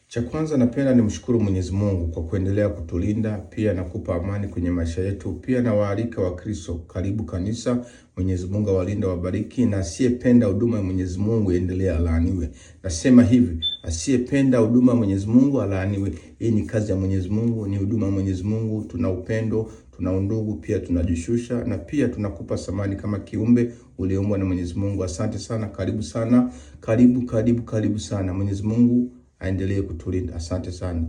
Cha kwanza napenda nimshukuru Mwenyezi Mungu kwa kuendelea kutulinda pia na kupa amani kwenye maisha yetu. Pia na waalika wa Kristo, karibu kanisa. Mwenyezi Mungu awalinde, wabariki, na asiyependa huduma ya Mwenyezi Mungu endelea alaaniwe. Nasema hivi, asiyependa huduma ya Mwenyezi Mungu alaaniwe. Hii ni kazi ya Mwenyezi Mungu, ni huduma ya Mwenyezi Mungu. Tuna upendo, tuna undugu, pia tunajishusha na pia tunakupa samani kama kiumbe ulioumbwa na Mwenyezi Mungu. Asante sana, karibu sana, karibu karibu karibu sana. Mwenyezi Mungu aendelee kutulinda. Asante sana.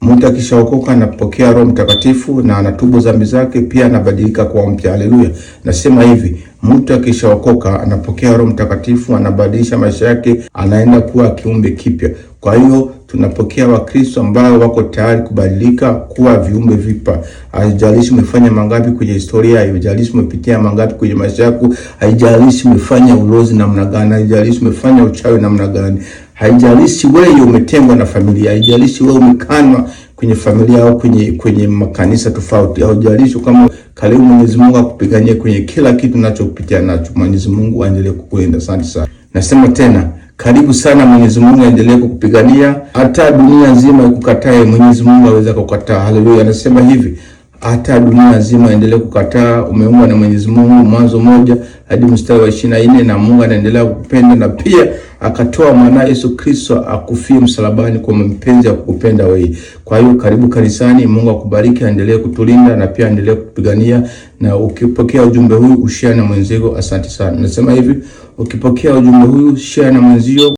Mtu akishaokoka anapokea Roho Mtakatifu na anatubu dhambi zake, pia anabadilika kuwa mpya. Haleluya! Nasema hivi, mtu akishaokoka anapokea Roho Mtakatifu, anabadilisha maisha yake, anaenda kuwa kiumbe kipya. Kwa hiyo tunapokea Wakristo ambao wako tayari kubadilika kuwa viumbe vipya. Haijalishi umefanya mangapi kwenye historia, haijalishi umepitia mangapi kwenye maisha yako, haijalishi umefanya ulozi namna gani, haijalishi umefanya uchawi namna gani, haijalishi wewe umetengwa na familia, haijalishi wewe umekanwa kwenye familia au kwenye makanisa tofauti, haijalishi kama karibu. Mwenyezi Mungu akupiganie kwenye kila kitu unachopitia nacho. Mwenyezi Mungu aendelee kukulinda. Asante sana. Nasema tena karibu sana. Mwenyezi Mungu aendelee kukupigania, hata dunia nzima ikukatae, Mwenyezi Mungu aweza kukataa. Haleluya! Anasema hivi, hata dunia nzima endelee kukataa, umeumbwa na Mwenyezi Mungu, Mwanzo 1 hadi mstari wa 24, na Mungu anaendelea kukupenda na pia akatoa mwana Yesu Kristo akufie msalabani kwa mapenzi ya kukupenda wewe. Kwa hiyo karibu kanisani, Mungu akubariki, aendelee kutulinda na pia aendelee kukupigania. Na ukipokea ujumbe huu ushare na mwenzio. Asante sana. Nasema hivi, ukipokea ujumbe huu share na mwenzio.